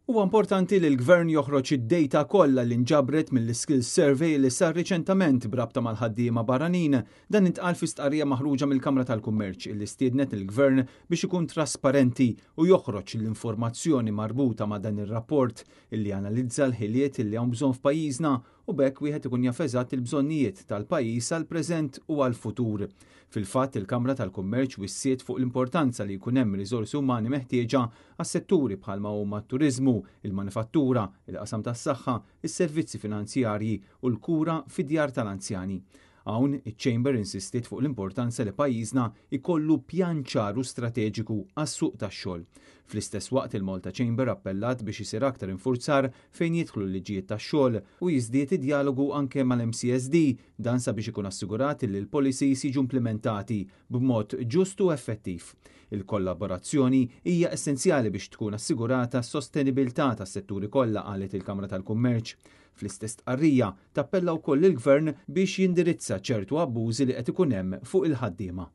Huwa importanti li l-Gvern joħroġ id-data kollha li nġabret mill-Skills Survey li sar riċentament b'rabta mal-ħaddiema barranin. Dan intqal fi stqarrija maħruġa mill-Kamra tal-Kummerċ li stiednet il-Gvern biex ikun trasparenti u joħroġ l-informazzjoni marbuta ma' dan ir-rapport illi analizza l-ħiliet li hawn bżonn f'pajjiżna u b'hekk wieħed ikun jaf eżatt il-bżonnijiet tal-pajjiż għall-preżent u għall-futur. Fil-fatt, il-Kamra tal-Kummerċ wissiet fuq l-importanza li jkun hemm riżorsi umani meħtieġa għas-setturi bħalma huma t-turiżmu, il-manifattura, il-qasam tas-saħħa, is-servizzi finanzjarji u l-kura fid-djar tal-anzjani. Hawn, iċ-Chamber insistiet fuq l-importanza li pajjiżna jkollu pjan ċar u strateġiku għas-suq tax-xogħol. Fl-istess waqt il-Malta Chamber appellat biex isir aktar infurzar fejn jidħlu l-liġijiet tax-xogħol u jiżdied id-djalogu anke mal-MCSD dan sabiex ikun assigurat li l-policies jiġu implimentati b'mod ġust u effettiv. Il-kollaborazzjoni hija essenzjali biex tkun assigurata s-sostenibilità tas-setturi kollha, qalet il-Kamra tal-Kummerċ. Fl-istess stqarrija tappella wkoll il-Gvern biex jindirizza ċertu abbużi li qed ikun hemm fuq il-ħaddiema.